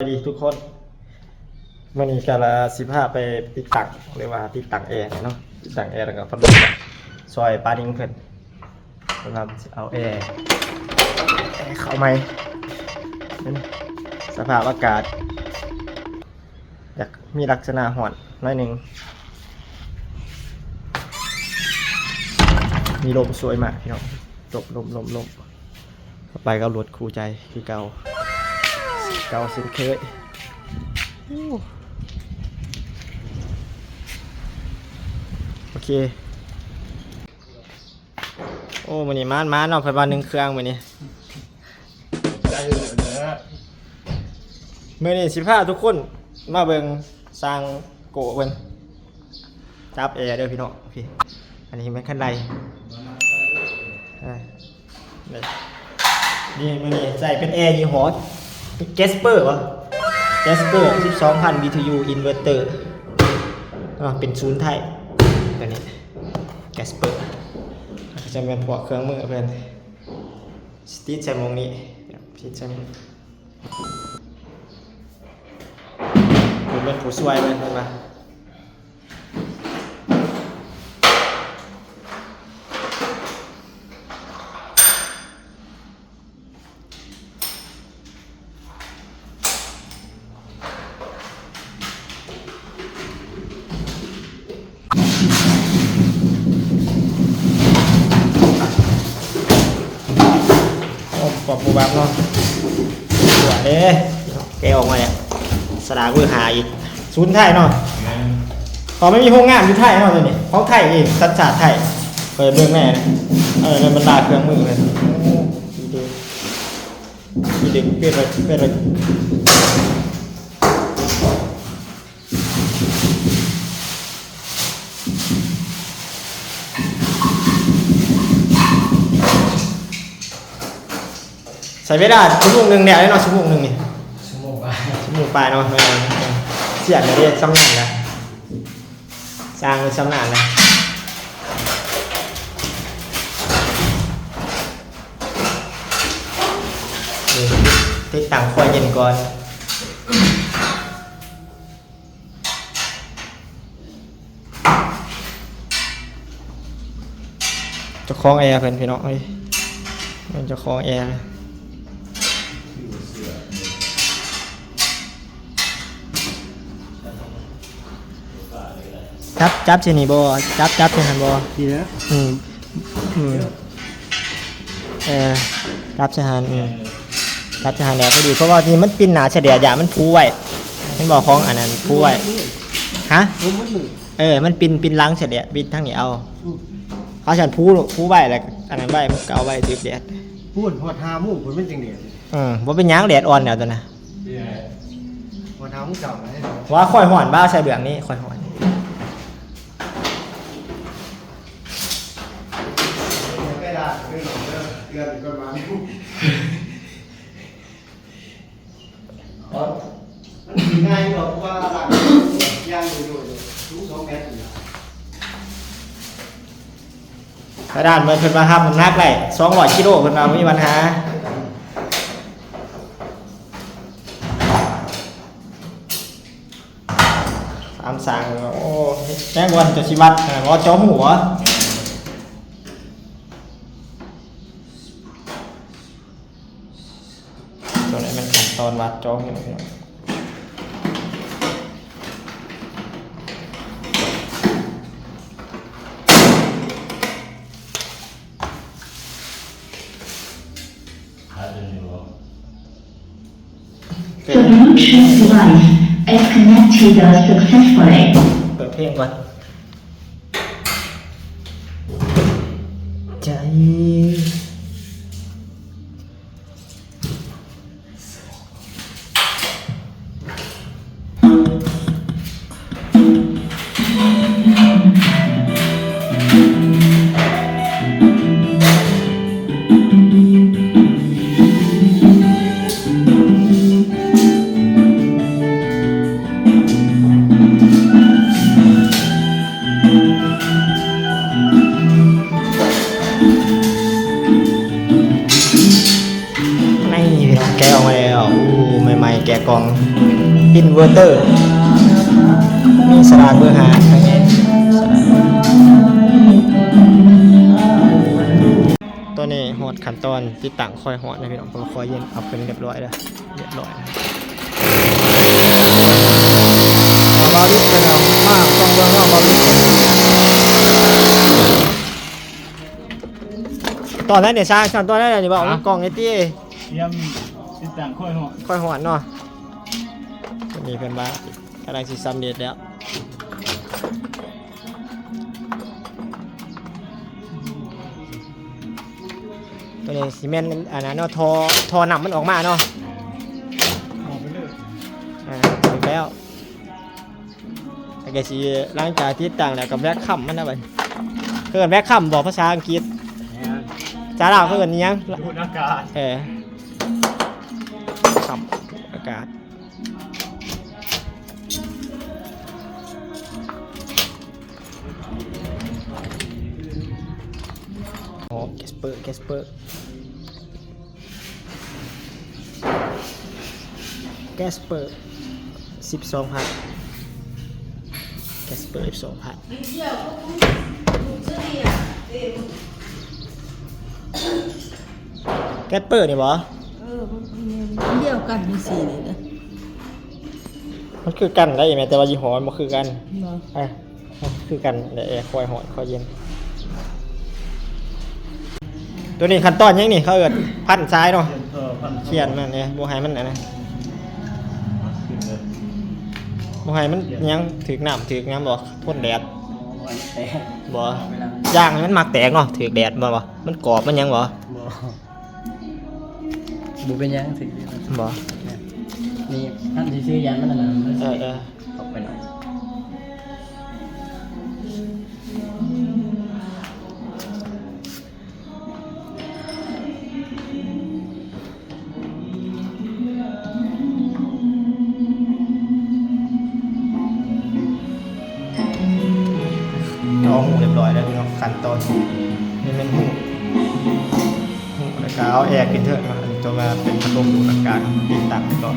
ສະບາຍດີທຸກຄົນ ມື້ນີ້ກະລະຊິພາໄປຕິດຕັ້ງ ຫຼືວ່າຕິດຕັ້ງແອເນາະ ຕິດຕັ້ງແອ ແລ້ວກະພັດລົມ ຊ່ອຍປ້ານິງເພິ່ນ ເພິ່ນວ່າເອົາແອ ແອເຂົ້າໃໝ່ ສະພາບອາກາດ ຢາກມີລັກສະນະຮ້ອນໜ້ອຍໜຶ່ງ ມີລົມຊ່ວຍມາກພີ່ນ້ອງ ລົມ ລົມ ລົມ ລົມ ໄປກັບລົດຄູ່ໃຈຄືເກົ່າ ເກົ່າເຊັ່ນເຄີຍ ໂອເຄ. ໂອ້ ມື້ນີ້ມານໆ ເນາະ ເພິ່ນວ່າໜຶ່ງເຄື່ອງມື້ນີ້ ໃຈເດີ ມື້ນີ້ຊິພາທຸກຄົນມາເບິ່ງຊ່າງໂກເພິ່ນຈັບແອເດີພີ່ນ້ອງ ໂອເຄ ອັນນີ້ແມ່ນຄັນໄດ ເອີ ນີ້ ມື້ນີ້ໃສ່ເປັນແອຍີ່ຫໍ້ Jasper ຫວາ Jasper ສິບສອງພັນ BTU inverter ເນາະ ເປັນສູນໄທ ຕົວນີ້ Jasper ຈະແມ່ນພວກເຄື່ອງມືເພິ່ນ ຕິດໃສ່ໝ່ອງນີ້ ຕິດໃສ່ໝ່ອງນີ້ ເພິ່ນເປັນຜູ້ຊ່ວຍເພິ່ນ ເພິ່ນວ່າ ໂອ້ ປັບບໍ່ບັບເນາະ ຕົວເດ້ ແກະອອກມາແລ້ວ ສະດາກເບີຫ້າອີກ ສູນໄທເນາະ ແມ່ນ ເພາະມັນມີໂຮງງານຢູ່ໄທເນາະ ຕົວນີ້ ຂອງໄທເອງ ສັນຊາດໄທ ເປີດເບິ່ງແນ່ ເອີ ໃນບັນດາເຄື່ອງມືເພິ່ນ ໂອ້ ດີເດ້ ດີເດ້ ເປັນໄປ ເປັນໄປ ໃຊ້ເວລາຊົ່ວໂມງໜຶ່ງແລ້ວເນາະ ຊົ່ວໂມງໜຶ່ງນີ້ ຊົ່ວໂມງປາຍ ຊົ່ວໂມງປາຍເນາະ ແມ່ນ ສຽນເດ້ ຊຳນານລະ ຊ່າງຊຳນານລະ ຕິດຕັ້ງຄົວເຢັນກ່ອນ. ເຈົ້າຂອງແອເພິ່ນພີ່ນ້ອງເອີຍ ແມ່ນເຈົ້າຂອງແອ ຈັບ ຈັບໃສ່ນີ້ບໍ່ ຈັບ ຈັບໃສ່ຫັ້ນບໍ່ ນີ້ນະ ອືມ ອືມ ເອີ ຈັບໃສ່ຫັ້ນ ອືມ ຈັບໃສ່ຫັ້ນແຫຼະ ພໍດີ ເພາະວ່າທີ່ມັນປິ່ນໜ້າສະແດດ ຢ້ານມັນຟູໄວ້ ເຫັນບໍ່ ຂອງອັນນັ້ນຜູໄວ້ ຮະ ເອີ ມັນປິ່ນ ປິ່ນຫຼັງສະແດດ ປິ່ນທາງນີ້ເອົາ ອືມ ເອົາຊັ້ນຜູ ຜູໄວ້ ແລ້ວອັນນັ້ນໄວ້ ມັນກໍເອົາໄວ້ຖືກແດດ ພຸ້ນ ຮອດຫ້າໂມງພຸ້ນມັນຈຶ່ງແດດ ເອີ ບໍ່ເປັນຫຍັງ ແດດອ່ອນແລ້ວຕົວນະ ຮອດຫ້າໂມງເຊົ້າ ວ່າຄ່ອຍຮ້ອນ ບ່າວໃສ່ເບື້ອງນີ້ ຄ່ອຍຮ້ອນ. ງ່າຍດອກ ເພາະວ່າລ້າງຢ່າງໂດຍໆ ສູງສອງແມັດນີ້ລະ ກະດານເພິ່ນວ່າຮັບນ້ຳໜັກໄດ້ສອງຮ້ອຍກິໂລ ເພິ່ນວ່າບໍ່ມີບັນຫາ. ຕາມສ້າງ ໂອ້ ແມ່ນບໍ່ ເຈົ້າຊິວັດ ເອີ ບໍ່ ເຈາະຮູບໍ່? ຕົວນີ້ແມ່ນຂັ້ນຕອນວັດເຈາະຮູ ພີ່ນ້ອງ. The Bluetooth device is connected successfully. ເປີດເພງກ່ອນ ໃຈ. ນີ້ພີ່ນ້ອງ ແກະອອກມາແລ້ວ ໂອ້ ໃໝ່ໆ ແກະກ່ອງ ອິນເວີເຕີ ມີສະຫຼາກເບີຫ້າ ຕອນນີ້ຮອດຂັ້ນຕອນຕິດຕັ້ງຄອຍຮ້ອນແລ້ວພີ່ນ້ອງ ເພາະວ່າຄອຍເຢັນເອົາຂຶ້ນຮຽບຮ້ອຍແລ້ວ ຮຽບຮ້ອຍ. ຕອນນັ້ນນີ້ ຊ່າງ ຂັ້ນຕອນນັ້ນນີ້ ບອກ ຮະ? ກ້ອງນີ້ຕິ ຕຽມຕິດຕັ້ງຄອຍຮ້ອນ ຄອຍຮ້ອນເນາະ. ຕົວນີ້ເພິ່ນວ່າກຳລັງຊິສຳເລັດແລ້ວ. ຕົວນີ້ຊິແມ່ນອັນນັ້ນເນາະ ທໍ່ ທໍ່ນ້ຳມັນອອກມາເນາະ. ອອກໄປເລີຍ ອ່າ ຖືກແລ້ວ. ແລ້ວກໍຊິ ຫຼັງຈາກຕິດຕັ້ງແລ້ວກໍແວັກຄັມມັນນະບັດນີ້. ເອີ້ນແວັກຄັມບໍ ພາສາອັງກິດ? ແມ່ນ. ພາສາລາວເຂົາເອີ້ນອີ່ຫຍັງ? ດູດອາກາດ. ເອີ ຄັມ ອາກາດ. ໂອ້ ແກສເປີ ແກສເປີ ແກສເປີ ສິບສອງພັນ ແກສເປີ ສິບສອງພັນ. ແກສເປີນີ້ບໍ? ເອີ ມັນດຽວກັນ ມີສີນີ້ນະ. ມັນຄືກັນໄດ໋ແມ່ ແຕ່ວ່າຍີ່ຫໍ້ມັນບໍ່ຄືກັນ. ບໍ່? ເອີ ຄືກັນແຫຼະ ຄອຍຮ້ອນຄອຍເຢັນ. ຕົວນີ້ຂັ້ນຕອນຫຍັງນີ້ ເຂົາເອີ້ນພັນສາຍເນາະ. ເອີ ພັນສາຍ. ຂຽນມັນເດ້ ບໍ່ໃຫ້ມັນອັນນັ້ນ ບໍ່ໃຫ້ມັນຫຍັງ ຖືກນ້ຳຖືກຫຍັງບໍ່ ທົນແດດ. ບໍ່ ຢາງມັນມັກແຕກເນາະ ຖືກແດດບໍ່ ບໍ່ ມັນກອບມັນຫຍັງບໍ່? ບໍ່ ບໍ່ເປັນຫຍັງ ຖືກແດດບໍ່? ນີ້ ມັນຊິຊື້ຢາງມັນອັນນັ້ນ ເອີ ເອີ. ອອກໄປໜ້ອຍ. ເອົາຫູກຮຽບຮ້ອຍແລ້ວເນາະ ຂັ້ນຕອນ ນີ້ແມ່ນຫູກ ຫູກແລ້ວກໍເອົາແອຂຶ້ນເທິງເນາະ. ອັນນີ້ຕົວວ່າເປັນພັດລົມດູດອາກາດ ຕິດຕັ້ງໄວ້ກ່ອນ.